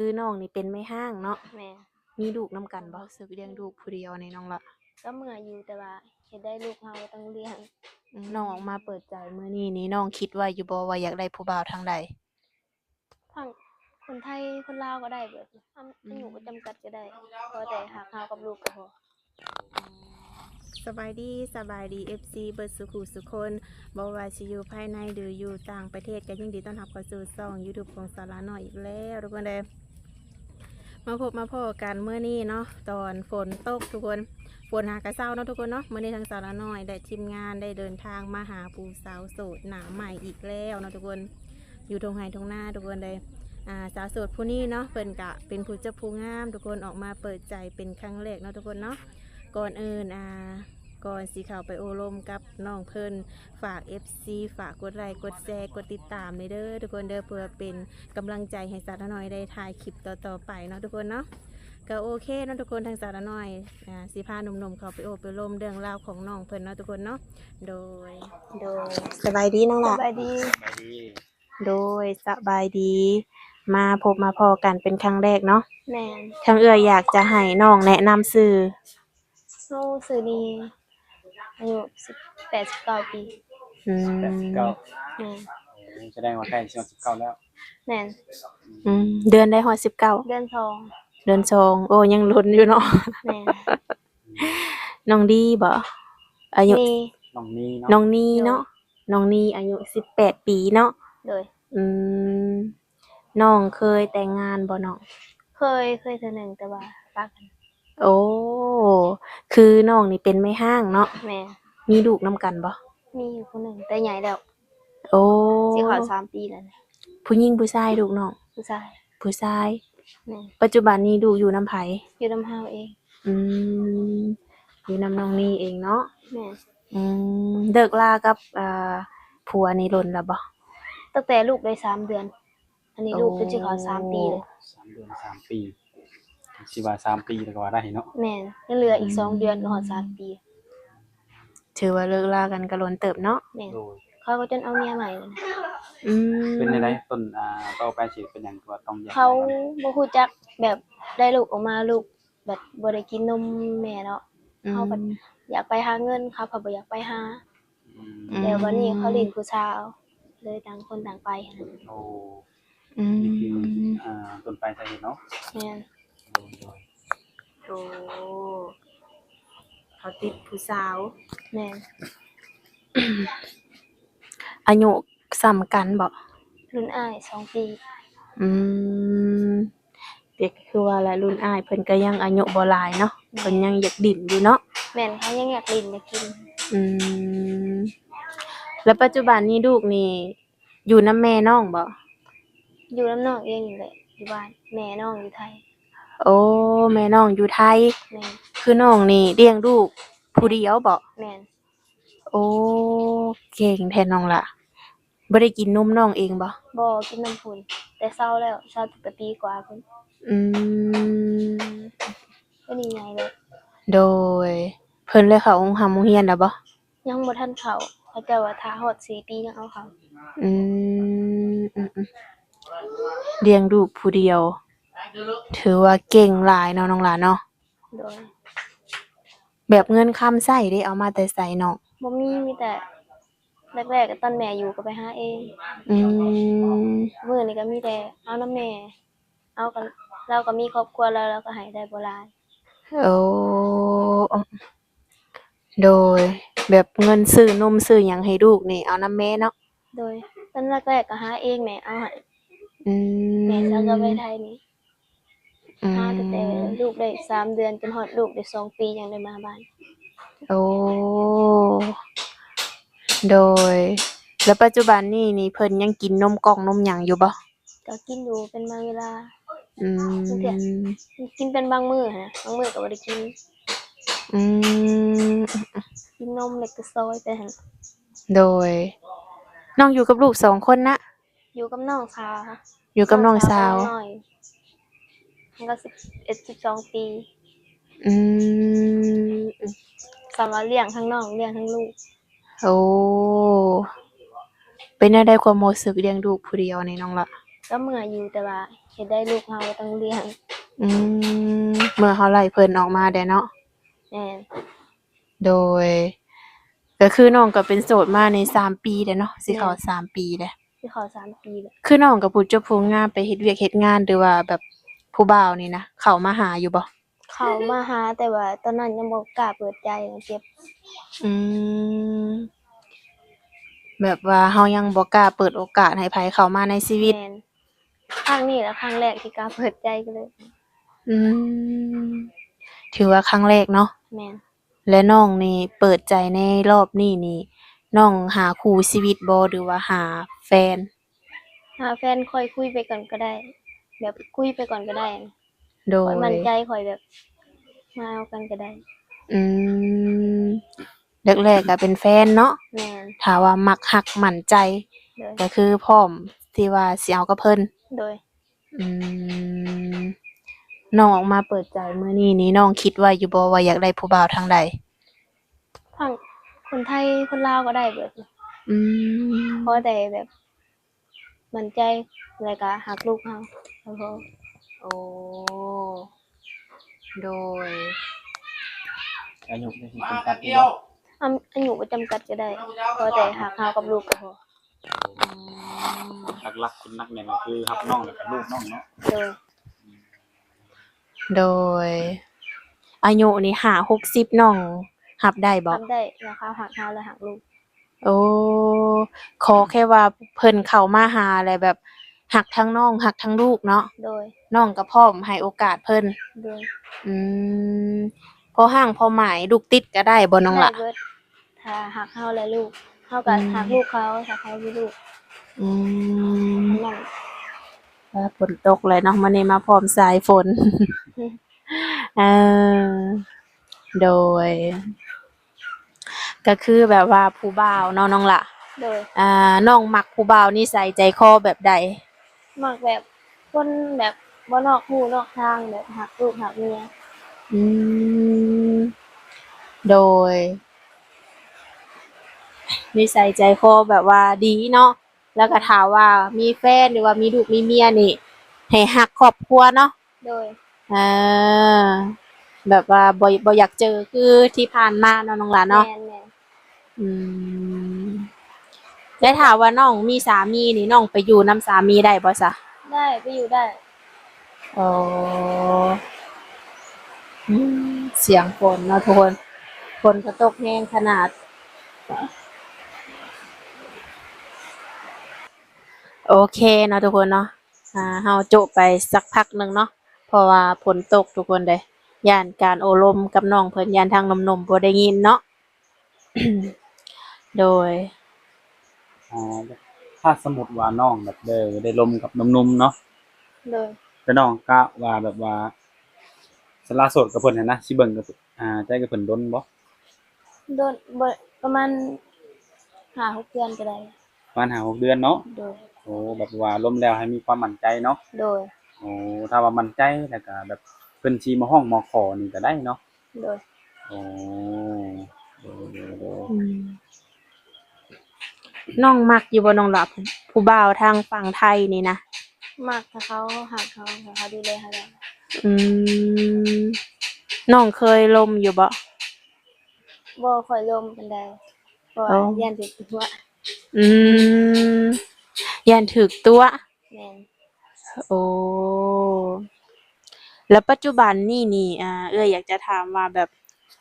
ຄືນ້ອງນີ້ເປັນແມ່ຮ້າງເນາະ? ແມ່ນ. ມີລູກນຳກັນບໍ່? ຮູ້ສຶກລ້ຽງລູກຜູ້ດຽວນີ້ນ້ອງລະ? ກໍເມື່ອຍຢູ່ ແຕ່ວ່າເຮັດໄດ້ ລູກເຮົາກໍຕ້ອງລ້ຽງ. ອືມ ນ້ອງອອກມາເປີດໃຈມື້ນີ້ນີ້ ນ້ອງຄິດໄວ້ຢູ່ບໍ່ວ່າຢາກໄດ້ຜູ້ບ່າວທາງໃດ? ທັງຄົນໄທ ຄົນລາວກໍໄດ້ ແບບອາ ອືມ ອາຍຸບໍ່ຈຳກັດກໍໄດ້ ຂໍແຕ່ຮັກເຮົາກັບລູກກໍພໍ. ສະບາຍດີ ສະບາຍດີ ເອັຟຊີ ເບິດສູ່ຄູ່ສູ່ຄົນ ບໍ່ວ່າຊິຢູ່ພາຍໃນ ຫຼື ຢູ່ຕ່າງປະເທດ ກໍຍິນດີຕ້ອນຮັບເຂົ້າສູ່ຊ່ອງຢູທູບຂອງສາວລານ້ອຍອີກແລ້ວທຸກຄົນເດີ. ມາພົບມາພໍ້ກັນມື້ນີ້ເນາະ ຕອນຝົນຕົກທຸກຄົນ ຝົນຫາກະເຊົາເນາະທຸກຄົນເນາະ. ມື້ນີ້ທາງສາວລານ້ອຍ ແລະ ທີມງານໄດ້ເດີນທາງມາຫາຜູ້ສາວໂສດໜ້າໃໝ່ອີກແລ້ວເນາະທຸກຄົນ ຢູ່ທົ່ງໄຮ່ທົ່ງນາທຸກຄົນເດີ. ອ່າ ສາວໂສດຜູ້ນີ້ເນາະ ເພິ່ນກະເປັນຜູ້ເຈົ້າຜູ້ງາມທຸກຄົນ ອອກມາເປີດໃຈເປັນຄັ້ງແລກເນາະທຸກຄົນເນາະ. ກ່ອນອື່ນ ອ່າ ກ່ອນຊິເຂົ້າໄປໂອ້ລົມກັບນ້ອງເພິ່ນ ຝາກ ເອັຟຊີ ຝາກກົດໄລ ກົດແຊ ກົດຕິດຕາມແດ່ເດີທຸກຄົນເດີ ເພື່ອເປັນກຳລັງໃຈໃຫ້ສາວລານ້ອຍໄດ້ຖ່າຍຄລິບຕໍ່ໆໄປເນາະທຸກຄົນເນາະ. ກໍໂອເຄເນາະທຸກຄົນ ທາງສາວລານ້ອຍ ອ່າ ຊິພາໜຸ່ມໆເຂົ້າໄປໂອ້ໄປລົມເລື່ອງລາວຂອງນ້ອງເພິ່ນເນາະທຸກຄົນເນາະ. ໂດຍ ໂດຍ ສະບາຍດີນ້ອງຫຼ້າ. ສະບາຍດີ ສະບາຍດີ. ໂດຍ ສະບາຍດີ ມາພົບມາພໍ້ກັນເປັນຄັ້ງແລກເນາະ. ແມ່ນ. ທາງເອື້ອຍຢາກຈະໃຫ້ນ້ອງແນະນຳຊື່. ເຮົາຊື່ນີ ອາຍຸສິບແປດ ສິບເກົ້າປີ. ອືມ ສິບແປດ ສິບເກົ້າ. ແມ່ນ. ໂອ້ ສະແດງວ່າໃກ້ຊິຮອດສິບເກົ້າແລ້ວ. ແມ່ນ. ອືມ ເດືອນໃດຮອດສິບເກົ້າ? ເດືອນສອງ. ເດືອນສອງ ໂອ້ ຍັງດົນຢູ່ເນາະ. ແມ່ນ. ນ້ອງດີບໍ? ອາຍຸ ນ້ອງນີເນາະ ນ້ອງນີເນາະ. ໂດຍ. ນ້ອງນີອາຍຸສິບແປດປີເນາະ. ໂດຍ. ອືມ ນ້ອງເຄີຍແຕ່ງງານບໍ່ນ້ອງ? ເຄີຍ ເຄີຍເທື່ອໜຶ່ງ ແຕ່ວ່າປະກັນ. ໂອ້ ຄືນ້ອງນີ້ເປັນແມ່ຮ້າງເນາະ? ແມ່ນ. ມີລູກນຳກັນບໍ່? ມີຢູ່ຜູ້ໜຶ່ງ ແຕ່ໃຫຍ່ແລ້ວ. ໂອ້ ຊິເຂົ້າສາມປີແລ້ວ. ຜູ້ຍິງຜູ້ຊາຍລູກນ້ອງ? ຜູ້ຊາຍ. ຜູ້ຊາຍ. ແມ່ນ. ປັດຈຸບັນນີ້ລູກຢູ່ນຳໃຜ? ຢູ່ນຳເຮົາເອງ. ອືມ ຢູ່ນຳນ້ອງນີເອງເນາະ? ແມ່ນ. ອືມ ເລີກລາກັບ ອ່າ ຜົວນີ້ດົນແລ້ວບໍ່? ຕັ້ງແຕ່ລູກໄດ້ສາມເດືອນ. ອັນນີ້ລູກ ໂອ້ ກໍຊິເຂົ້າສາມປີແລ້ວ. ສາມເດືອນ ສາມປີ ຊິວ່າສາມປີແລ້ວກໍວ່າໄດ້ເນາະ. ແມ່ນ. ຍັງເຫຼືອອີກສອງເດືອນກໍຮອດສາມປີ. ຖືວ່າເລີກລາກັນກໍດົນເຕີບເນາະ. ແມ່ນ. ໂດຍ. ເຂົາກໍຈົນເອົາເມຍໃໝ່ແລ້ວນະ. ອືມ ເປັນແນວໃດຕົ້ນ ອ່າ ຕໍ່ໄປຊິເປັນຫຍັງ ຄືວ່າຕ້ອງແຍກ ເຂົາບໍ່ຮູ້ຈັກ ແບບໄດ້ລູກອອກມາ ລູກແບບບໍ່ໄດ້ກິນນົມແມ່ເນາະ. ອືມ ເຮົາພັດຢາກໄປຫາເງິນ ເຂົາພັດບໍ່ຢາກໄປຫາ. ອືມ ແລ້ວບັດນີ້ເຂົາຫຼິ້ນຜູ້ສາວ ເລີຍຕ່າງຄົນຕ່າງໄປຫັ້ນນະ. ໂອ້ ອືມ ນີ້ຄື ອ່າ ຕົ້ນປາຍສາເຫດເນາະ. ແມ່ນ. ໂດຍ ໂດຍ. ໂອ້ ເຂົາຕິດຜູ້ສາວ. ແມ່ນ. ອາຍຸສ່ຳກັນບໍ? ລຸ້ນອ້າຍສອງປີ. ອືມ ແຕ່ກໍຄືວ່າລະ ລຸ້ນອ້າຍເພິ່ນກໍຍັງອາຍຸບໍ່ຫຼາຍເນາະ. ແມ່ນ. ເພິ່ນຍັງຢາກຫຼິ້ນຢູ່ເນາະ. ແມ່ນ ເຂົາຍັງຢາກຫຼິ້ນຢາກກິນ. ອືມ ແລ້ວປັດຈຸບັນນີ້ລູກນີ້ ຢູ່ນຳແມ່ນ້ອງບໍ? ຢູ່ນຳນ້ອງເອງນີ້ແຫຼະ ຢູ່ບ້ານ. ແມ່ນ້ອງຢູ່ໄທ. ໂອ້ ແມ່ນ້ອງຢູ່ໄທ. ແມ່ນ. ຄືນ້ອງນີ້ລ້ຽງລູກຜູ້ດຽວບໍ? ແມ່ນ. ໂອ້ ເກັ່ງແທ້ນ້ອງຫຼ້າ. ບໍ່ໄດ້ກິນນົມນ້ອງເອງບໍ? ບໍ່ ກິນນົມພຸ້ນ ແຕ່ເຊົາແລ້ວ ເຊົາຕັ້ງແຕ່ປີກວ່າພຸ້ນ. ອືມ ດຽວນີ້ໃຫຍ່ແລ້ວ. ໂດຍ. ເພິ່ນໄດ້ເຂົ້າໂຮງຮ່ຳໂຮງຮຽນແລ້ວບໍ? ຍັງບໍ່ທັນເຂົ້າ ເຂົາເຈົ້າວ່າຖ້າຮອດສີ່ປີຍັງເອົາເຂົ້າ. ອືມ ອືມໆ ລ້ຽງລູກຜູ້ດຽວ ຖືວ່າເກັ່ງຫຼາຍເນາະນ້ອງຫຼ້າເນາະ. ໂດຍ. ແບບເງິນຄຳໃຊ້ເດ ເອົາມາແຕ່ໃສນ້ອງ? ບໍ່ມີ ມີແຕ່ແລກໆ ຕອນແມ່ຢູ່ກໍໄປຫາເອງ. ອືມ ມື້ນີ້ກໍມີແຕ່ເອົານຳແມ່. ເຮົາກໍ ລາວກໍມີຄອບຄົວແລ້ວ ລາວກໍໃຫ້ໄດ້ບໍ່ຫຼາຍ. ໂອ້ ໂດຍ. ແບບເງິນຊື້ນົມຊື້ຫຍັງໃຫ້ລູກນີ້ເອົານຳແມ່ເນາະ? ໂດຍ. ຕອນແລກໆກໍຫາເອງ ແມ່ເອົາໃຫ້. ອືມ ແມ່ເຂົາກໍໄປໄທນີ້. ອືມ ຫາຕັ້ງແຕ່ລູກໄດ້ສາມເດືອນ ຈົນຮອດລູກໄດ້ສອງປີ ຈັ່ງໄດ້ມາບ້ານ. ໂອ້ ໂດຍ. ແລ້ວປັດຈຸບັນນີ້ນີ້ ເພິ່ນຍັງກິນນົມກ່ອງນົມຫຍັງຢູ່ບໍ່? ກໍກິນຢູ່ເປັນບາງເວລາ. ອືມ ກິນເປັນບາງມື້ຫັ້ນນະ ບາງມື້ກໍບໍ່ໄດ້ກິນ. ອືມ ກິນນົມເລັກແຕ່ຊອຍໄປຫັ້ນ. ໂດຍ. ນ້ອງຢູ່ກັບລູກສອງຄົນນະ? ຢູ່ກັບນ້ອງສາວ. ຢູ່ກັບນ້ອງສາວ. ນ້ອງສາວນ້ອຍ ມັນກໍສິບເອັດ ສິບສອງປີ. ອືມ ສຳວ່າລ້ຽງທັງນ້ອງ ລ້ຽງທັງລູກ. ໂອ້ ເປັນແນວໃດຄວາມຮູ້ສຶກລ້ຽງລູກຜູ້ດຽວນີ້ນ້ອງລະ? ກໍເມື່ອຍຢູ່ ແຕ່ວ່າເ ຮັດໄດ້ລູກເຮົາກໍຕ້ອງລ້ຽງ. ອືມ ເມື່ອເຮົາໄລ່ເພິ່ນອອກມາໄດ້ເນາະ. ແມ່ນ. ໂດຍ ກໍຄືນ້ອງກໍເປັນໂສດມານີ້ສາມປີແລ້ວເນາະ ຊິເຂົ້າ ແມ່ນ ສາມປີແລ້ວ. ຊິເຂົ້າສາມປີແລ້ວ. ຄືນ້ອງກໍຜູ້ຈົບຜູ້ງາມ ໄປເຮັດວຽກເຮັດງານ ຫຼືວ່າແບບຜູ້ບ່າວນີ້ນະ ເຂົ້າມາຫາຢູ່ບໍ່? ເຂົ້າມາຫາ ແຕ່ວ່າຕອນນັ້ນຍັງບໍ່ກ້າເປີດໃຈ ເຈັບ. ອືມ ແບບວ່າເຮົາຍັງບໍ່ກ້າເປີດໂອກາດໃຫ້ໃຜເຂົ້າມາໃນຊີວິດ. ແມ່ນ. ຄັ້ງນີ້ລະຄັ້ງແລກທີ່ກ້າເປີດໃຈກັນເລີຍ. ອືມ ຖືວ່າຄັ້ງແລກເນາະ. ແມ່ນ. ແລະ ນ້ອງນີ້ເປີດໃຈໃນລອບນີ້ນີ້ ນ້ອງຫາຄູ່ຊີວິດບໍ່ ຫຼືວ່າຫາແຟນ? ຫາແຟນ ຄ່ອຍຄຸຍໄປກ່ອນກໍໄດ້ ແບບຄຸຍໄປກ່ອນກໍໄດ້. ໂດຍ ຂ້ອຍໝັ້ນໃຈ ຂ້ອຍແບບມາເອົາກັນກໍໄດ້. ອືມ ແລກໆກໍເປັນແຟນເນາະ. ແມ່ນ. ຖ້າວ່າມັກຮັກໝັ້ນໃຈ ໂດຍ ກໍຄືພ້ອມທີ່ວ່າຊິເອົາກັບເພິ່ນ. ໂດຍ. ອືມ ນ້ອງອອກມາເປີດໃຈມື້ນີ້ນີ້ ນ້ອງຄິດໄວ້ຢູ່ບໍ່ວ່າຢາກໄດ້ຜູ້ບ່າວທາງໃດ? ທັງຄົນໄທຄົນລາວກໍໄດ້ເບິດ. ອືມ ຂໍແຕ່ແບບໝັ້ນໃຈ ແລ້ວກໍຮັກລູກເຮົາກໍພໍ. ໂອ້ ໂດຍ. ອາຍຸໄດ້ຈຳກັດຢູ່ບໍ່? ອາ ອາຍຸບໍ່ຈຳກັດກໍໄດ້ ຂໍແຕ່ຮັກເຮົາກັບລູກກໍພໍ. ອືມ ຫຼັກໆ ເປັນຫຼັກແໜ້ນກໍຄືຮັກນ້ອງ ແລ້ວກໍລູກນ້ອງເນາະ. ໂດຍ. ໂດຍ ອາຍຸນີ້ຫ້າຫົກສິບ ນ້ອງຮັບໄດ້ບໍ່? ຮັບໄດ້ ຖ້າເຂົາຮັກເຮົາ ແລະ ຮັກລູກ. ໂອ້ ຂໍແຄ່ວ່າເພິ່ນເຂົ້າມາຫາ ແລ້ວແບບຮັກທັງນ້ອງ ຮັກທັງລູກເນາະ. ໂດຍ. ນ້ອງກໍພ້ອມໃຫ້ໂອກາດເພິ່ນ. ໂດຍ. ອືມ ພໍຮ່າງພໍໝາຍ ລູກຕິດກໍໄດ້ບໍ່ນ້ອງຫຼ້າ? ໄດ້ເບິດ ຖ້າຮັກເຮົາ ແລະ ລູກ ເຮົາກໍ ອືມ ຮັກລູກເຂົາ ຖ້າເຂົາມີລູກ. ອືມ ນັ້ນ. ເອີ ຝົນຕົກແລ້ວເນາະ ມື້ນີ້ມາພ້ອມສາຍຝົນ. ເອີ ໂດຍ ກໍຄືແບບວ່າຜູ້ບ່າວເນາະນ້ອງຫຼ້າ. ໂດຍ. ອ່າ ນ້ອງມັກຜູ້ບ່າວນິໄສໃຈຄໍແບບໃດ? ມັກແບບຄົນແບບບໍ່ນອກຮູ້ນອກທາງ ແບບຮັກລູກຮັກເມຍ. ອືມ ໂດຍ ນິໄສໃຈຄໍແບບວ່າດີເນາະ. ແລ້ວກໍຖ້າວ່າມີແຟນ ຫຼືວ່າມີລູກມີເມຍນີ້ ໃຫ້ຮັກຄອບຄົວເນາະ. ໂດຍ. ເອີ ແບບວ່າບໍ່ ບໍ່ຢາກເຈີຄືທີ່ຜ່ານມາເນາະນ້ອງຫຼ້າເນາະ. ແມ່ນໆ. ອືມ ແລ້ວຖ້າວ່ານ້ອງມີສາມີນີ້ ນ້ອງໄປຢູ່ນຳສາມີໄດ້ບໍ່ຊະ? ໄດ້ ໄປຢູ່ໄດ້. ອໍ ອືມ ສຽງຝົນເນາະທຸກຄົນ ຝົນກໍຕົກແຮງຂະໜາດ. ໂອເຄເນາະທຸກຄົນເນາະ ອ່າ ເຮົາໂຈະໄປສັກພັກໜຶ່ງເນາະ ເພາະວ່າຝົນຕົກທຸກຄົນເດ້ ຢ້ານການໂອ້ລົມກັບນ້ອງເພິ່ນ ຢ້ານທາງໜຸ່ມໆບໍ່ໄດ້ຍິນເນາະ. ໂດຍ. ອໍ ຖ້າສົມມຸດວ່ານ້ອງແບບໄດ້ ໄດ້ລົມກັບໜຸ່ມໆເນາະ. ໂດຍ. ແລ້ວນ້ອງກະວ່າແບບວ່າ ສະຫຼະໂສດກັບເພິ່ນຫັ້ນນະ ຊິເບິ່ງກັບ ອ່າ ໃຈກັບເພິ່ນດົນບໍ່? ດົນ ບໍ່ ປະມານຫ້າຫົກເດືອນກໍໄດ້. ປະມານຫ້າຫົກເດືອນເນາະ. ໂດຍ. ໂອ້ ແບບວ່າລົມແລ້ວໃຫ້ມີຄວາມໝັ້ນໃຈເນາະ. ໂດຍ. ໂອ້ ຖ້າວ່າໝັ້ນໃຈແລ້ວກໍແບບເພິ່ນຊິມາຮ້ອງມາຂໍນີ້ກໍໄດ້ເນາະ. ໂດຍ. ໂອ້ ໂດຍ ໂດຍ ໂດຍ. ອືມ ນ້ອງມັກຢູ່ບໍ່ນ້ອງຫຼ້າ ຜູ້ ຜູ້ບ່າວທາງຝັ່ງໄທນີ້ນະ? ມັກ ຖ້າເຂົາຮັກເຮົາ ຖ້າເຂົາດູແລເຮົາໄດ້. ອືມ ນ້ອງເຄີຍລົມຢູ່ບໍ່? ບໍ່ຄ່ອຍລົມປານໃດ ເພາະວ່າ ອໍ ຢ້ານຖືກຕົວະ. ອືມ ຢ້ານຖືກຕົວະ. ແມ່ນ. ໂອ້ ແລ້ວປັດຈຸບັນນີ້ນີ້ ອ່າ ເອື້ອຍຢາກຈະຖາມວ່າ ແບບ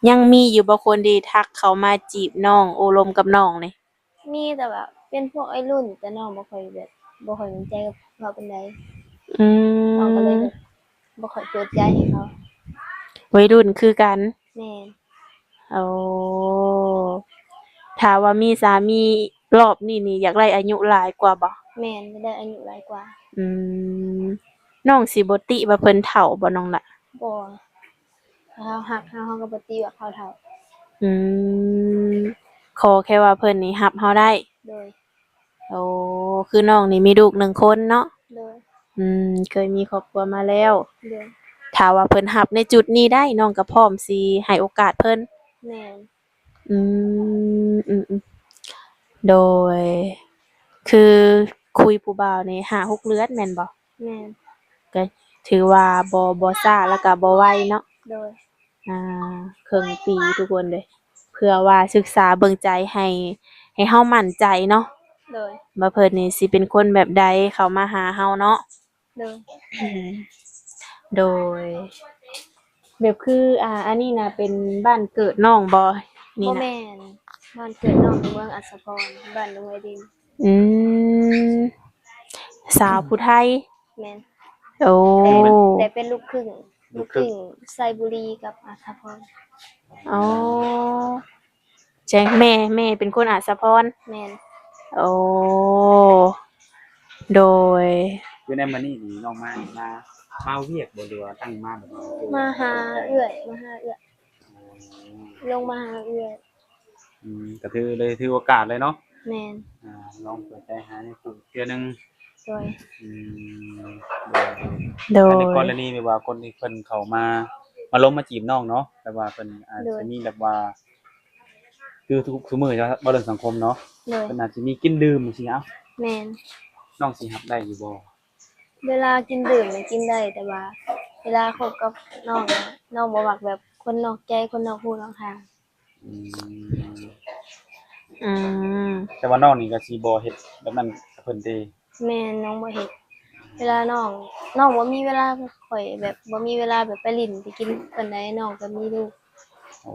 ຍັງມີຢູ່ບໍ່ຄົນທີ່ທັກເຂົ້າມາຈີບນ້ອງ ໂອ້ລົມກັບນ້ອງນີ້? ມີ ແຕ່ວ່າເປັນພວກໄວລຸ້ນ ແຕ່ນ້ອງບໍ່ຄ່ອຍແບບ ບໍ່ຄ່ອຍສົນໃຈກັບເຂົາປານໃດ. ອືມ ນ້ອງກໍເລີຍແບບ ບໍ່ຄ່ອຍເປີດໃຈໃຫ້ເຂົາ. ໄວລຸ້ນຄືກັນ? ແມ່ນ. ໂອ້ ຖ້າວ່າມີສາມີລອບນີ້ນີ້ ຢາກໄດ້ອາຍຸຫຼາຍກວ່າບໍ່? ແມ່ນ ຢາກໄດ້ອາຍຸຫຼາຍກວ່າ. ອືມ ນ້ອງຊິບໍ່ຕິວ່າເພິ່ນເຖົ້າບໍ່ນ້ອງລະ? ບໍ່ ຖ້າເຮົາຮັກເຮົາ ເຮົາກໍບໍ່ຕິວ່າເຂົາເຖົ້າ. ອືມ ຂໍແຄ່ວ່າເພິ່ນນີ້ຮັບເຮົາໄດ້. ໂດຍ. ໂອ້ ຄືນ້ອງນີ້ມີລູກໜຶ່ງຄົນເນາະ? ໂດຍ. ອືມ ເຄີຍມີຄອບຄົວມາແລ້ວ. ໂດຍ. ຖ້າວ່າເພິ່ນຮັບໃນຈຸດນີ້ໄດ້ ນ້ອງກໍພ້ອມຊິໃຫ້ໂອກາດເພິ່ນ. ແມ່ນ. ອືມ ອືມ ອືມ ໂດຍ ຄືຄຸຍຜູ້ບ່າວນີ້ຫ້າຫົກເດືອນແມ່ນບໍ່? ແມ່ນ. ກໍຖືວ່າບໍ່ ບໍ່ຊ້າ ແລ້ວກໍບໍ່ໄວເນາະ. ໂດຍ. ອ່າ ເຄິ່ງປີທຸກຄົນເດ້ ເພື່ອວ່າສຶກສາເບິ່ງໃຈໃຫ້ ໃຫ້ເຮົາໝັ້ນໃຈເນາະ. ໂດຍ. ວ່າເພິ່ນນີ້ຊິເປັນຄົນແບບໃດເຂົ້າມາຫາເຮົາເນາະ. ໂດຍ. ໂດຍ ແບບຄື ອ່າ ອັນນີ້ນະເປັນບ້ານເກີດນ້ອງບໍ່? ນີ້ນະ ບໍ່ແມ່ນ ບ້ານເກີດນ້ອງຢູ່ເມືອງອັດສະພອນ ບ້ານດົງໄວດິນ. ອືມ ສາວຜູ້ໄທ. ແມ່ນ. ໂອ້ ແຕ່ ແຕ່ເປັນລູກຄຶ່ງ ລູກຄຶ່ງ ລູກຄຶ່ງໄຊບູລີກັບອັດສະພອນ. ອໍ ແສດງແມ່ ແມ່ເປັນຄົນອັດສະພອນ. ແມ່ນ. ໂອ້ ໂດຍ. ຄືໃນມື້ນີ້ນີ້ນ້ອງມາ ມາ ມາວຽກບໍ່ ຫຼືວ່າຕັ້ງມາແບບ ມາຫາເອື້ອຍ ມາຫາເອື້ອຍ. ອໍ ລົງມາຫາເອື້ອຍ. ອືມ ກໍຖື ເລີຍຖືໂອກາດເລີຍເນາະ. ແມ່ນ. ອ່າ ລອງເປີດໃຈຫາໃນຜູ້ເທື່ອໜຶ່ງ. ໂດຍ. ອືມ ໂດຍ ໂດຍ. ໃນກໍລະນີແບບວ່າຄົນທີ່ເພິ່ນເຂົ້າມາ ມາລົມມາຈີບນ້ອງເນາະ ແບບວ່າເພິ່ນອາດ ໂດຍ ຈະມີແບບວ່າ ຄືທຸກ ທຸກມື້ເນາະ ເວົ້າເລື່ອງສັງຄົມເນາະ. ໂດຍ. ເພິ່ນອາດຈະມີກິນດື່ມຈັ່ງຊີ້. ເອົ້າ ແມ່ນ. ນ້ອງຊິຮັບໄດ້ຢູ່ບໍ່? ເວລາກິນດື່ມນະກິນໄດ້ ແຕ່ວ່າເວລາຄົບກັບນ້ອງນະ ນ້ອງບໍ່ມັກແບບຄົນນອກໃຈ ຄົນນອກຫູນອກທາງ. ອືມ ອືມ ແຕ່ວ່ານ້ອງນີ້ກໍຊິບໍ່ເຮັດແບບນັ້ນກັບເພິ່ນຕິ? ແມ່ນ ນ້ອງບໍ່ເຮັດ. ເວລານ້ອງ ນ້ອງບໍ່ມີເວລາກັບຂ້ອຍ ແບບບໍ່ມີເວລາແບບໄປຫຼິ້ນໄປກິນປານໃດ ນ້ອງກໍມີລູກ. ອໍ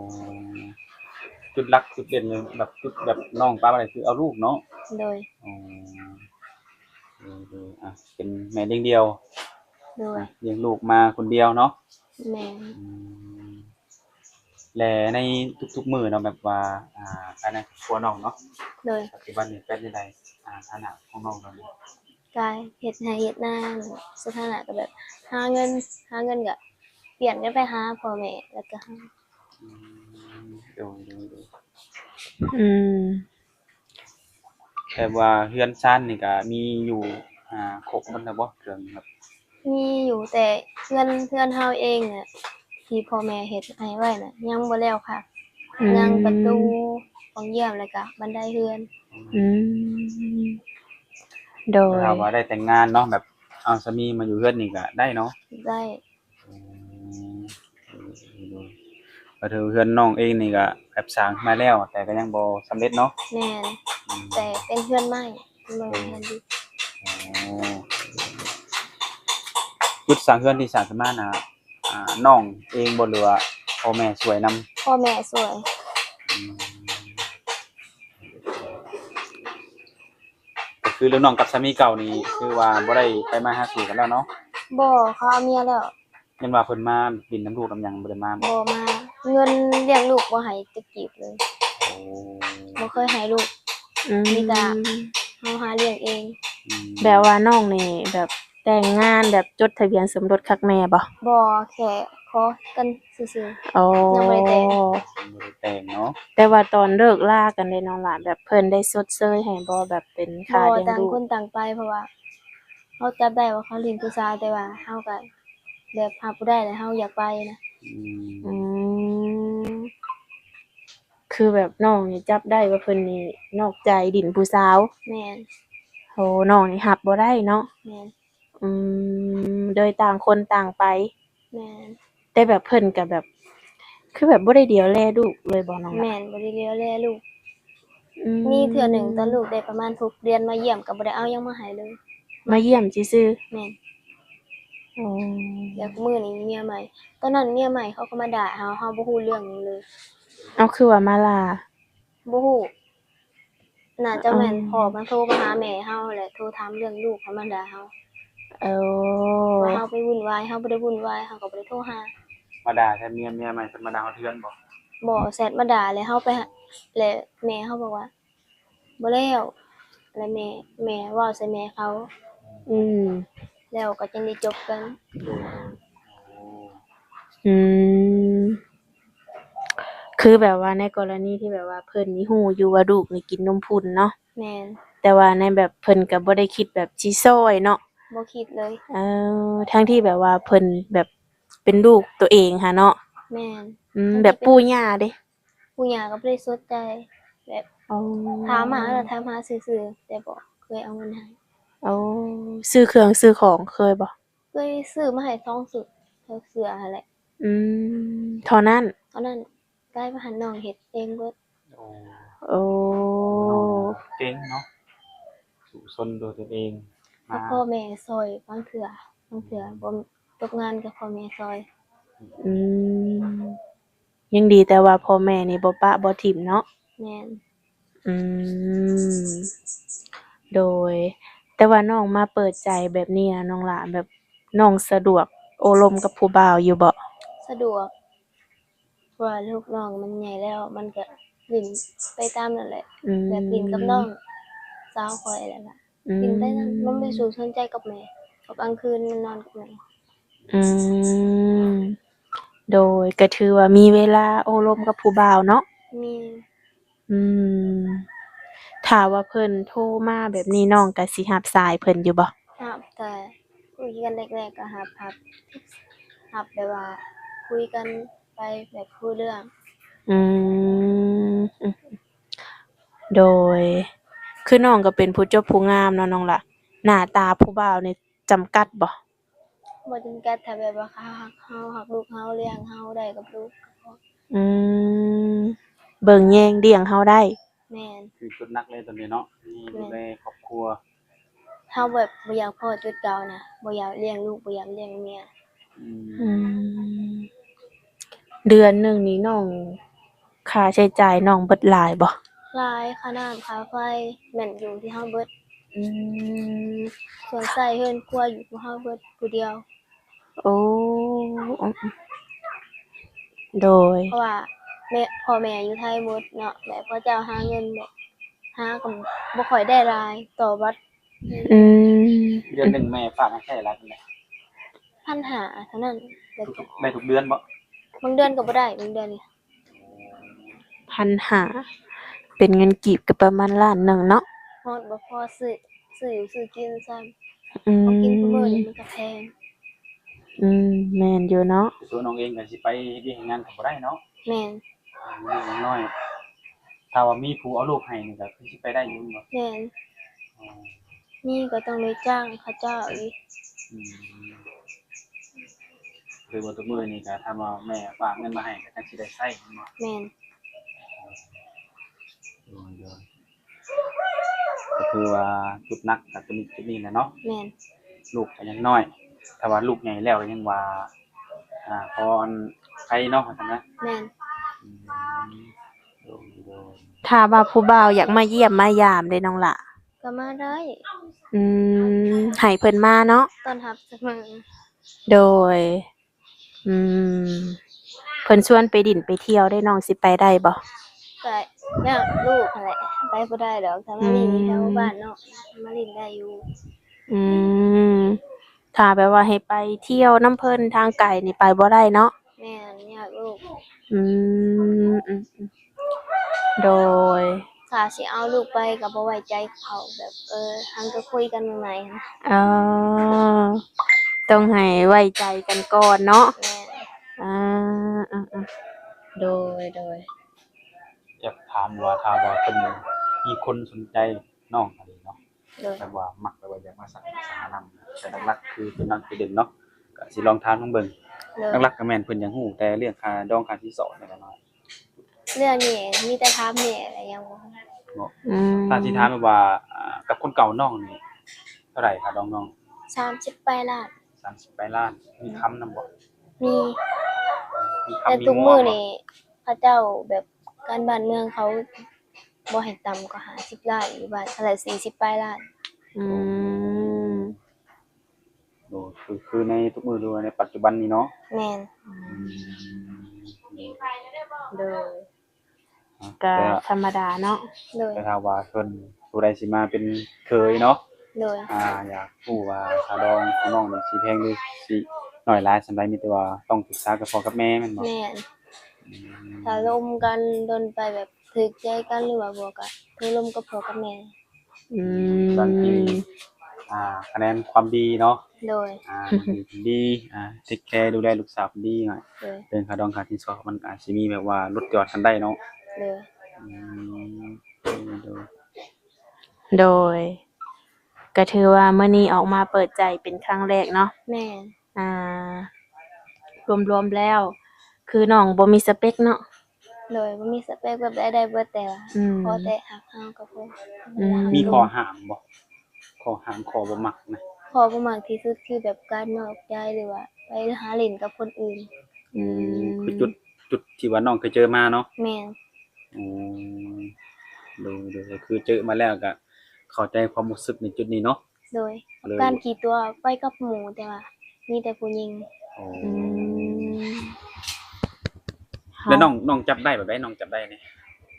ຈຸດຫຼັກຈຸດເດັ່ນແບບ ຈຸດແບບນ້ອງປະໄວ້ຄືເອົາລູກເນາະ. ໂດຍ. ອໍ ໂດຍໆ ອ່ະ ເປັນແມ່ລ້ຽງດ່ຽວ. ໂດຍ. ອ່ະ ລ້ຽງລູກມາຄົນດຽວເນາະ. ແມ່ນ. ອືມ ແລະ ໃນທຸກໆມື້ເນາະ ແບບວ່າ ອ່າ ພາຍໃນຄອບຄົວນ້ອງເນາະ. ໂດຍ. ປັດຈຸບັນນີ້ເປັນຈັ່ງໃດ ອ່າ ຖານະຂອງນ້ອງຕອນນີ້? ກະເຮັດໄຮ່ເຮັດນາ ສະຖານະກະແບບຫາເງິນ ຫາເງິນກະປ່ຽນກັນໄປຫາພໍ່ແມ່ ແລ້ວກະຫາ. ອືມ ໂດຍໆໆ ອືມ ແບບວ່າເຮືອນຊານນີ້ກະມີຢູ່ ອ່າ ຄົບໝົດແລ້ວບໍ່ ເຄື່ອງແບບ? ມີຢູ່ ແຕ່ເຮືອນ ເຮືອນເຮົາເອງນະ ທີ່ພໍ່ແມ່ເຮັດໃຫ້ໄວ້ນະ ຍັງບໍ່ແລ້ວຄັກ. ອືມ ຍັງປະຕູ ປ່ອງຢ້ຽມ ແລ້ວກະບັນໄດເຮືອນ. ອືມ ໂດຍ. ຖ້າວ່າໄດ້ແຕ່ງງານເນາະ ແບບເອົາສາມີມາຢູ່ເຮືອນນີ້ກະໄດ້ເນາະ? ໄດ້. ອືມ ໂດຍໆ ກໍຖືເຮືອນນ້ອງເອງນີ້ກະແບບສ້າງມາແລ້ວ ແຕ່ກໍຍັງບໍ່ສຳເລັດເນາະ? ແມ່ນ. ອືມ ແຕ່ເປັນເຮືອນໄມ້ ບໍ່ແມ່ນເຮືອນດິນ. ອໍ ຈຸດສ້າງເຮືອນທີ່ສ້າງຂຶ້ນມານະ ອ່າ ນ້ອງເອງບໍ່ ຫຼືວ່າພໍ່ແມ່ຊ່ວຍນຳ? ພໍ່ແມ່ຊ່ວຍ. ອືມ ກໍຄືເລື່ອງນ້ອງກັບສາມີເກົ່ານີ້ ຄືວ່າບໍ່ໄດ້ໄປມາຫາສູ່ກັນແລ້ວເນາະ? ບໍ່ ເຂົາເອົາເມຍແລ້ວ. ແມ່ນວ່າເພິ່ນມາດິນນຳລູກນຳຫຍັງ ບໍ່ໄດ້ມາບໍ່? ບໍ່ມາ ເງິນລ້ຽງລູກບໍ່ໃຫ້ຈັກກີບເລີຍ. ໂອ້ ບໍ່ເຄີຍໃຫ້ລູກ. ອືມ ມີແຕ່ເຮົາຫາລ້ຽງເອງ. ອືມ ແບບວ່ານ້ອງນີ້ແບບແຕ່ງງານ ແບບຈົດທະບຽນສົມລົດຄັກແນ່ບໍ່? ບໍ່ ແຄ່ຂໍກັນຊື່ໆ. ອໍ ຍັງບໍ່ໄດ້ແຕ່ງ. ຍັງບໍ່ໄດ້ແຕ່ງເນາະ. ແຕ່ວ່າຕອນເລີກລາກັນເດ້ນ້ອງຫຼ້າ ແບບເພິ່ນໄດ້ຊົດເຊີຍໃຫ້ບໍ່ ແບບເປັນຄ່າລ້ຽງລູກ? ບໍ່ ຕ່າງຄົນຕ່າງໄປ ເພາະວ່າເຮົາຈັບໄດ້ວ່າເຂົາຫຼິ້ນຜູ້ຊາຍ ແຕ່ວ່າເຮົາກະ ແບບຫາຜູ້ໄດ້ແລ້ວເຮົາຢາກໄປນະ. ອືມ ອືມ ຄືແບບນ້ອງນີ້ຈັບໄດ້ວ່າເພິ່ນນີ້ນອກໃຈດິນຜູ້ສາວ. ແມ່ນ. ໂອ້ ນ້ອງນີ້ຮັບບໍ່ໄດ້ເນາະ. ແມ່ນ. ອືມ ໂດຍຕ່າງຄົນຕ່າງໄປ. ແມ່ນ. ແຕ່ແບບເພິ່ນກະແບບ ຄືແບບບໍ່ໄດ້ຫຼຽວແລລູກເລີຍບໍ່ນ້ອງ? ແມ່ນ ບໍ່ໄດ້ຫຼຽວແລລູກ. ອືມ ມີເທື່ອໜຶ່ງຕອນລູກໄດ້ປະມານຫົກເດືອນມາຢ້ຽມ ກໍບໍ່ໄດ້ເອົາຫຍັງມາໃຫ້ເລີຍ ມາຢ້ຽມຊື່ໆ. ແມ່ນ. ໂອ້ ແລ້ວມື້ນີ້ເມຍໃໝ່ ຕອນນັ້ນເມຍໃໝ່ເຂົາກໍມາດ່າເຮົາ ເຮົາບໍ່ຮູ້ເລື່ອງຫຍັງເລີຍ. ເອົາ ຄືວ່າມາດ່າ? ບໍ່ຮູ້ ໜ້າຈະແມ່ນ ອໍ ພໍ່ມາໂທມາຫາແມ່ເຮົາ ແລະ ໂທຖາມເລື່ອງລູກ ເຂົາມາດ່າເຮົາ. ໂອ້ ວ່າເຮົາໄປວຸ່ນວາຍ ເຮົາບໍ່ໄດ້ວຸ່ນວາຍ ເຮົາກໍບໍ່ໄດ້ໂທຫາ. ມາດ່າແຕ່ເມຍ ເມຍໃໝ່ເພິ່ນມາດ່າຮອດເຮືອນບໍ່? ບໍ່ ແຊັດມາດ່າ ແລ້ວເຮົາໄປຫາ ແລ້ວແມ່ເຮົາບອກວ່າ ບໍ່ແລ້ວ ແລ້ວແມ່ ແມ່ເວົ້າໃສ່ແມ່ເຂົາ. ອືມ ແລ້ວກໍຈັ່ງໄດ້ຈົບກັນ. ໂດຍ. ໂອ້ ອືມ ຄືແບບວ່າໃນກໍລະນີທີ່ແບບວ່າເພິ່ນນີ້ຮູ້ຢູ່ວ່າລູກນີ້ກິນນົມພຸ້ນເນາະ. ແມ່ນ. ແຕ່ວ່າໃນແບບເພິ່ນກໍບໍ່ໄດ້ຄິດແບບຊິຊ່ອຍເນາະ. ບໍ່ຄິດເລີຍ. ເອີ ທັງທີ່ແບບວ່າເພິ່ນແບບເປັນລູກໂຕເອງຫັ້ນເນາະ. ແມ່ນ. ອືມ ແບບປູ່ຍ່າເດ? ປູ່ຍ່າກໍບໍ່ໄດ້ສົນໃຈ ແບບ ອໍ ຖາມຫາ ຖາມຫາຊື່ໆ ແຕ່ບໍ່ເຄີຍເອົາເງິນໃຫ້. ໂອ້ ຊື້ເຄື່ອງຊື້ຂອງເຄີຍບໍ່? ເອື້ອຍຊື້ມາໃຫ້ສອງຊຸດ ເສື້ອຫັ້ນແຫຼະ. ອືມ ເທົ່ານັ້ນ? ເທົ່ານັ້ນ. ກາຍວ່າຫັ້ນນ້ອງເຮັດເອງເບິດ. ໂອ້ ໂອ້ ນ້ອງເກັ່ງເນາະ ສູ້ຊົນດ້ວຍຕົນເອງ ມາ ພໍ່ແມ່ຊ່ອຍບາງເທື່ອ ບາງເທື່ອ ອືມ ບໍ່ ຕົກງານກໍພໍ່ແມ່ຊ່ອຍ. ອືມ ຍັງດີແຕ່ວ່າພໍ່ແມ່ນີ້ບໍ່ປະບໍ່ຖິ້ມເນາະ. ແມ່ນ. ອືມ ໂດຍ ແຕ່ວ່ານ້ອງມາເປີດໃຈແບບນີ້ນະ ນ້ອງຫຼ້າ ແບບນ້ອງສະດວກໂອ້ລົມກັບຜູ້ບ່າວຢູ່ບໍ່? ສະດວກ ເພາະວ່າລູກນ້ອງມັນໃຫຍ່ແລ້ວ ມັນກະຫຼິ້ນໄປຕາມນັ້ນແຫຼະ. ອືມ ແບບຫຼິ້ນກັບນ້ອງສາວຂ້ອຍແຫຼະລະ. ອືມ ເປັນໄປນັ້ນ ມັນບໍ່ໄດ້ສູ່ສົນໃຈກັບແມ່ ເພາະກາງຄືນມັນນອນກັບແມ່. ອືມ ໂດຍ ກໍຖືວ່າມີເວລາໂອ້ລົມກັບຜູ້ບ່າວເນາະ. ມີ. ອືມ ຖ້າວ່າເພິ່ນໂທມາແບບນີ້ ນ້ອງກໍຊິຮັບສາຍເພິ່ນຢູ່ບໍ່? ຮັບ ແຕ່ຄຸຍກັນແລກໆ ກໍຮັບ ຮັບ ຮັບແບບວ່າຄຸຍກັນໄປແບບຮູ້ເລື່ອງ. ອືມ ອືມ ໂດຍ ຄືນ້ອງກໍເປັນຜູ້ຈົບຜູ້ງາມເນາະນ້ອງຫຼ້າ ໜ້າຕາຜູ້ບ່າວນີ້ຈຳກັດບໍ່? ບໍ່ຈຳກັດ ຖ້າແບບວ່າເຂົາຮັກເຮົາ ຮັກລູກເຮົາ ລ້ຽງເຮົາໄດ້ກັບລູກ. ອືມ ເບິ່ງແຍງລ້ຽງເຮົາໄດ້. ແມ່ນ. ຄືຈຸດໜັກເລີຍຕອນນີ້ເນາະ ທີ່ ແມ່ນ ດູແລຄອບຄົວ. ເຮົາແບບບໍ່ຢາກພໍ້ຈຸດເກົ່ານະ ບໍ່ຢາກລ້ຽງລູກ ບໍ່ຢາກລ້ຽງເມຍ. ອືມ ອືມ ເດືອນໜຶ່ງນີ້ນ້ອງ ຄ່າໃຊ້ຈ່າຍນ້ອງເບິດຫຼາຍບໍ່? ຫຼາຍ ຄ່ານ້ຳ ຄ່າໄຟ ແມ່ນຢູ່ທີ່ເຮົາເບິດ. ອືມ ສ່ວນໃຊ້ເຮືອນຄົວຢູ່ທີ່ເຮົາເບິດຜູ້ດຽວ. ໂອ້ ອືມ ໂດຍ ເພາະວ່າແມ່ ພໍ່ແມ່ຢູ່ໄທໝົດເນາະ ແລະ ເຂົາເຈົ້າຫາເງິນແບບ ຫາກໍບໍ່ຄ່ອຍໄດ້ຫຼາຍຕໍ່ວັດ. ອືມ ເດືອນໜຶ່ງແມ່ຝາກໃຫ້ໃຊ້ຫຼາຍປານໃດ? ພັນຫ້າເທົ່ານັ້ນ. ໄດ້ທຸກ ໄດ້ທຸກເດືອນບໍ່? ບາງເດືອນກໍບໍ່ໄດ້ ບາງເດືອນນີ້ ພັນຫ້າ ເປັນເງິນກີບກໍປະມານລ້ານໜຶ່ງເນາະ. ຮອດບໍ່ພໍຊື້ ຊື້ຢູ່ຊື້ກິນຊ້ຳ. ອືມ ຂອງກິນທຸກມື້ນີ້ມັນກໍແພງ. ອືມ ແມ່ນຢູ່ເນາະ. ຕົວນ້ອງເອງກໍຊິໄປເຮັດວຽກເຮັດງານກໍບໍ່ໄດ້ເນາະ. ແມ່ນ. ອືມ ເດັກນ້ອຍ ຖ້າວ່າມີຜູ້ເອົາລູກໃຫ້ນີ້ກໍຄືຊິໄປໄດ້ຢູ່ແມ່ນບໍ່? ແມ່ນ. ອໍ ມີກໍຕ້ອງໄດ້ຈ້າງເຂົາເຈົ້າອີກ. ອືມ ຄືວ່າທຸກມື້ນີ້ກໍຖ້າວ່າແມ່ຝາກເງິນມາໃຫ້ກໍຈັ່ງຊິໄດ້ໃຊ້ແມ່ນບໍ່? ແມ່ນ. ໂດຍ ໂດຍ ກໍຄືວ່າຈຸດໜັກກໍຈຸດນີ້ ຈຸດນີ້ແຫຼະເນາະ. ແມ່ນ. ລູກກໍຍັງນ້ອຍ ຖ້າວ່າລູກໃຫຍ່ແລ້ວກໍຍັງວ່າ ອ່າ ພໍອັນໄຄເນາະ ວ່າຊັ້ນນະ. ແມ່ນ. ອືມ ໂດຍ ໂດຍ. ຖ້າວ່າຜູ້ບ່າວຢາກມາຢ້ຽມມາຢາມເດ້ນ້ອງຫຼ້າ? ກໍມາໄດ້. ອືມ ໃຫ້ເພິ່ນມາເນາະ. ຕ້ອນຮັບສະເໝີ. ໂດຍ. ອືມ ເພິ່ນຊວນໄປດິນໄປທ່ຽວເດ້ ນ້ອງຊິໄປໄດ້ບໍ່? ກໍຍາກລູກຫັ້ນແຫຼະ ໄປບໍ່ໄດ້ດອກ ຖ້າມາຫຼິ້ນຢູ່ແຖວ ອືມ ບ້ານເນາະ ມາຫຼິ້ນໄດ້ຢູ່. ອືມ ຖ້າແບບວ່າໃຫ້ໄປທ່ຽວນຳເພິ່ນທາງໄກນີ້ໄປບໍ່ໄດ້ເນາະ. ແມ່ນ ຍາກລູກ. ອືມ ອືມ ອືມ ໂດຍ. ຖ້າຊິເອົາລູກໄປກໍບໍ່ໄວ້ໃຈເຂົາ ແບບ ເອີ ເຮົາກໍຄຸຍກັນໃໝ່ໆ. ອໍ ຕ້ອງໃຫ້ໄວ້ໃຈກັນກ່ອນເນາະ. ແມ່ນ. ອາ ອາ ອາ ໂດຍ ໂດຍ. ຢາກຖາມວ່າ ຖ້າວ່າເພິ່ນມີຄົນສົນໃຈນ້ອງອັນນີ້ເນາະ ໂດຍ ແບບວ່າມັກ ແບບວ່າຢາກມາສັກສານຳ ແຕ່ຫຼັກໆຄືເພິ່ນມັກໄປຫຼິ້ນເນາະ ກໍຊິລອງຖາມເບິ່ງ. ໂດຍ. ຫຼັກໆກໍແມ່ນເພິ່ນຢາກຮູ້ແຕ່ເລື່ອງຄ່າດອງຄ່າສິນສອດນີ້ແຫຼະເນາະ. ເລື່ອງນີ້ມີແຕ່ຖາມແມ່ແຫຼະ ຍັງບໍ່ຮູ້ເນາະ. ອືມ ຖ້າຊິຖາມແບບວ່າ ອ່າ ກັບຄົນເກົ່ານ້ອງນີ້ເທົ່າໃດຄ່າດອງນ້ອງ? ສາມສິບປາຍລ້ານ. ສາມສິບປາຍລ້ານ. ມີຄຳນຳບໍ່? ມີ. ມີຄຳ ແຕ່ທຸກມື້ນີ້ເຂົາເຈົ້າແບບ ການບ້ານເມືອງເຂົາບໍ່ໃຫ້ຕ່ຳກວ່າຫ້າສິບລ້ານ ຢູ່ບ້ານເທົ່າໃດ ສີ່ສິບປາຍລ້ານ. ອືມ ໂດຍ ຄື ຄືໃນທຸກມື້ ຫຼືວ່າໃນປັດຈຸບັນນີ້ເນາະ? ແມ່ນ. ອືມ ໂດຍ ອາ ກໍ ແຕ່ ທຳມະດາເນາະ. ໂດຍ. ແຕ່ຖ້າວ່າເພິ່ນ ຜູ້ໃດຊິມາເປັນເຂີຍເນາະ? ໂດຍ. ອາ ຢາກຮູ້ວ່າຄ່າດອງຂອງນ້ອງນີ້ຊິແພງ ຫຼື ຊິໜ້ອຍຫຼາຍສ່ຳໃດ ມີແຕ່ວ່າຕ້ອງປຶກສາກັບພໍ່ກັບແມ່ແມ່ນບໍ່? ແມ່ນ. ອືມ ຖ້າລົມກັນດົນໄປ ແບບຖືກໃຈກັນ ຫຼືວ່າບໍ່ ກໍໂທລົມກັບພໍ່ກັບແມ່. ອືມ ບາງທີ ອ່າ ຄະແນນຄວາມດີເນາະ. ໂດຍ. ອ່າ ບາງທີເພິ່ນດີ ອ່າ ເທກແຄດູແລລູກສາວເພິ່ນດີໜ້ອຍ. ໂດຍ. ເລື່ອງຄ່າດອງຄ່າສິນສອດມັນອາດຊິມີແບບວ່າຫຼຸດຢອດກັນໄດ້ເນາະ. ໂດຍ. ອືມ ໂດຍ ໂດຍ. ກໍຖືວ່າມື້ນີ້ອອກມາເປີດໃຈເປັນຄັ້ງແລກເນາະ. ແມ່ນ. ອ່າ ລວມໆແລ້ວ ຄືນ້ອງບໍ່ມີສະເປັກເນາະ? ໂດຍ ບໍ່ມີສະເປັກ ແບບໃດໄດ້ເບິດ ແຕ່ວ່າ ອືມ ຂໍແຕ່ຮັກເຮົາກໍພໍ. ອືມ ມີຂໍ້ຫ້າມບໍ່? ຂໍ້ຫ້າມ ຂໍ້ບໍ່ມັກນະ? ຂໍ້ບໍ່ມັກທີ່ສຸດຄືແບບການນອກໃຈ ຫຼືວ່າໄປຫາຫຼິ້ນກັບຄົນອື່ນ. ອືມ ອືມ ຄືຈຸດ ຈຸດທີ່ວ່ານ້ອງເຄີຍເຈີມາເນາະ? ແມ່ນ. ໂອ້ ໂດຍໆ ກໍຄືເຈີມາແລ້ວກໍເຂົ້າໃຈຄວາມຮູ້ສຶກໃນຈຸດນີ້ເນາະ? ໂດຍ ເລີຍ ການຂີ້ຕົວະໄປກັບໝູ່ ແຕ່ວ່າມີແຕ່ຜູ້ຍິງ. ໂອ້ ອືມ ແລ້ວນ້ອງ ນ້ອງຈັບໄດ້ແບບໃດ? ນ້ອງຈັບໄດ້ນີ້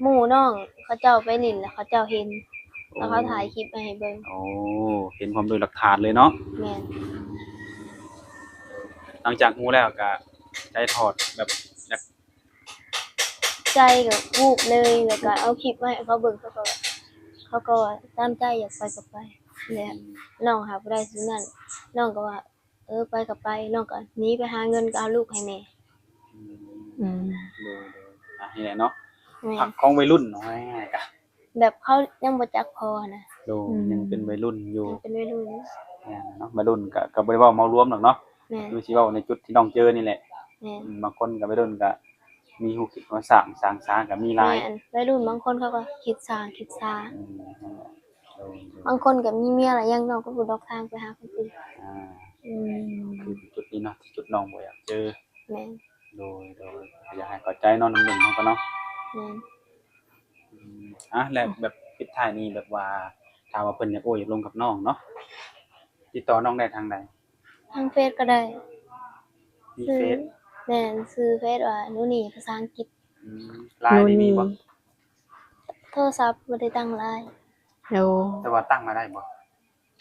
ໝູ່ນ້ອງເຂົາເຈົ້າໄປຫຼິ້ນ ແລ້ວເຂົາເຈົ້າເຫັນ ແລ້ວເຂົາ ໂອ້ ຖ່າຍຄລິບມາໃຫ້ເບິ່ງ. ໂອ້ ເຫັນພ້ອມດ້ວຍຫຼັກຖານເລີຍເນາະ? ແມ່ນ. ຫຼັງຈາກຮູ້ແລ້ວກໍໃຈຖອດ ແບບຢາກ ໃຈກໍວູບເລີຍ ແລ້ວກໍເອົາຄລິບມາໃຫ້ເຂົາເບິ່ງ ເຂົາກໍ ເຂົາກໍຕາມໃຈ ຢາກໄປກໍໄປ. ແລ້ວ ອືມ ນ້ອງຫາບໍ່ໄດ້ສ່ຳນັ້ນ ນ້ອງກໍວ່າ ເອີ ໄປກໍໄປ. ນ້ອງກໍໜີໄປຫາເງິນ ກໍເອົາລູກໃຫ້ແມ່. ອືມ ອືມ ໂດຍໆ ອ່ະ ນີ້ແຫຼະເນາະ. ແມ່ນ. ພັກຂອງໄວລຸ້ນ ເວົ້າງ່າຍໆກະ ແບບເຂົາຍັງບໍ່ຈັກພໍນະ. ໂດຍ ອືມ ຍັງເປັນໄວລຸ້ນຢູ່ ຍັງເປັນໄວລຸ້ນ. ແມ່ນເນາະ ໄວລຸ້ນກະ ກະບໍ່ໄດ້ເວົ້າເມົາລວມດອກເນາະ. ແມ່ນ. ຄືຊິເວົ້າໃນຈຸດທີ່ນ້ອງເຈີນີ້ແຫຼະ. ແມ່ນ. ອືມ ບາງຄົນກະໄວລຸ້ນກະມີຮູ້ຄິດຮູ້ສ້າງ ສ້າງສາກະມີຫຼາຍ. ແມ່ນ. ໄວລຸ້ນບາງຄົນເຂົາກໍຄິດສ້າງ ຄິດສາ. ອືມ ນັ້ນແຫຼະ. ໂດຍໆ. ບາງຄົນກໍມີເມຍແລ້ວ ຍັງນອກກໍຜູ້ດອກທາງໄປຫາຄົນອື່ນ. ອ່າ ອືມ ຄືຈຸດນີ້ເນາະ ທີ່ຈຸດນ້ອງບໍ່ຢາກເຈີ. ແມ່ນ. ໂດຍໆ ກໍຢາກໃຫ້ເຂົ້າໃຈເນາະ ໜຸ່ມໆເຮົາກໍເນາະ. ແມ່ນ. ອືມ ອ່ະ ແລ້ວ ອືມ ແບບປິດທ້າຍນີ້ ແບບວ່າ ຖ້າວ່າເພິ່ນຢາກໂອ້ຢາກລົມກັບນ້ອງເນາະ ຕິດຕໍ່ນ້ອງໄດ້ທາງໃດ? ທາງເຟສກໍໄດ້. ມີເຟສ? ແມ່ນ ຊື່ເຟສວ່າ ນູນີ ພາສາອັງກິດ. ອືມ ລາຍນີ້ມີບໍ່? ໂທລະສັບບໍ່ໄດ້ຕັ້ງລາຍ. ໂອ້ ແຕ່ວ່າຕັ້ງມາໄດ້ບໍ່?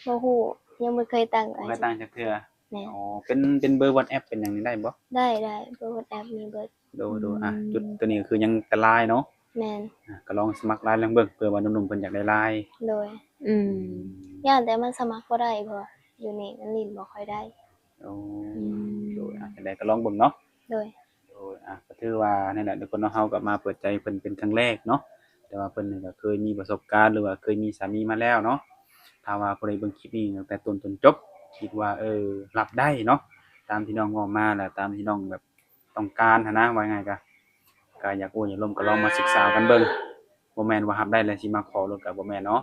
ບໍ່ຮູ້ ຍັງບໍ່ເຄີຍຕັ້ງ. ບໍ່ເຄີຍຕັ້ງຈັກເທື່ອ. ແມ່ນ. ອໍ ເປັນ ເປັນເບີວັອດແອັບເປັນຫຍັງນີ້ໄດ້ບໍ່? ໄດ້ໆ ເບີວັອດແອັບມີເບິດ. ໂດຍໆ ອືມ ອ່ະ ຈຸດຕົວນີ້ກໍຄືຍັງແຕ່ລາຍເນາະ. ແມ່ນ. ອ່ະ ກໍລອງສະໝັກລາຍລອງເບິ່ງ ເພື່ອວ່າໜຸ່ມໆເພິ່ນຢາກໄດ້ລາຍ. ໂດຍ. ອືມ ອືມ ຢ້ານແຕ່ມັນສະໝັກບໍ່ໄດ້ ເພາະວ່າຢູ່ນີ້ມັນຫຼິ້ນບໍ່ຄ່ອຍໄດ້. ໂອ້ ອືມ ໂດຍ ອ່ະ ຈັ່ງໃດກໍລອງເບິ່ງເນາະ. ໂດຍ. ໂດຍ ອ່ະ ກໍຖືວ່ານັ້ນແຫຼະທຸກຄົນເນາະ ເຮົາກໍມາເປີດໃຈເພິ່ນເປັນຄັ້ງແລກເນາະ ແຕ່ວ່າເພິ່ນນີ້ກໍເຄີຍມີປະສົບການ ຫຼືວ່າເຄີຍມີສາມີມາແລ້ວເນາະ. ຖ້າວ່າຜູ້ໃດເບິ່ງຄລິບນີ້ຕັ້ງແຕ່ຕົ້ນຈົນຈົບ ຄິດວ່າ ເອີ ຮັບໄດ້ເນາະ ຕາມທີ່ນ້ອງເວົ້າມາ ແລະ ຕາມທີ່ນ້ອງແບບຕ້ອງການຫັ້ນນະ ວ່າງ່າຍກະ ກະຢາກໂອ້ຢາກລົມ ກໍລອງມາສຶກສາກັນເບິ່ງ. ບໍ່ແມ່ນວ່າຮັບໄດ້ແລ້ວຊິມາຂໍໂລດ ກໍບໍ່ແມ່ນເນາະ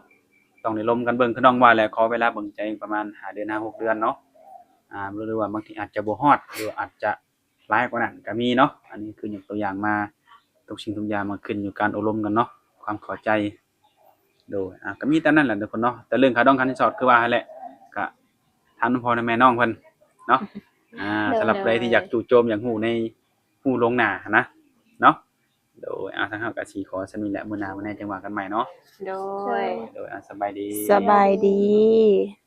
ຕ້ອງໄດ້ລົມກັນເບິ່ງ ຄືນ້ອງວ່າແຫຼະ ຂໍເວລາເບິ່ງໃຈປະມານຫ້າເດືອນ ຫ້າຫົກເດືອນເນາະ. ອ່າ ຫຼືວ່າບາງທີອາດຈະບໍ່ຮອດ ຫຼືອາດຈະ ຫຼາຍກວ່ານັ້ນກໍມີເນາະ. ອັນນີ້ຄືຍົກຕົວຢ່າງມາ ທຸກສິ່ງທຸກຢ່າງມັນຂຶ້ນຢູ່ການໂອ້ລົມກັນເນາະ ຄວາມເຂົ້າໃຈ. ໂດຍ ອ່າ ກໍມີແຕ່ນັ້ນແຫຼະທຸກຄົນເນາະ ແຕ່ເລື່ອງຄ່າດອງຄ່າສິນສອດ ຄືວ່າຫັ້ນແຫຼະ ກໍຖາມນຳພໍ່ນຳແມ່ນ້ອງເພິ່ນເນາະ. ອ່າ ໂດຍ ສຳລັບຜູ້ໃດທີ່ຢາກຈູ່ໂຈມ ຢາກຮູ້ໃນ ຮູ້ລ່ວງໜ້າຫັ້ນນະເນາະ. ໂດຍ ອ່າ ທາງເຮົາກໍຊິຂໍສ່ຳນີ້ແຫຼະ ມື້ໜ້າມື້ໃນຈັ່ງວ່າກັນໃໝ່ເນາະ. ໂດຍ ໂດຍ ອ່າ ສະບາຍດີ ສະບາຍດີ.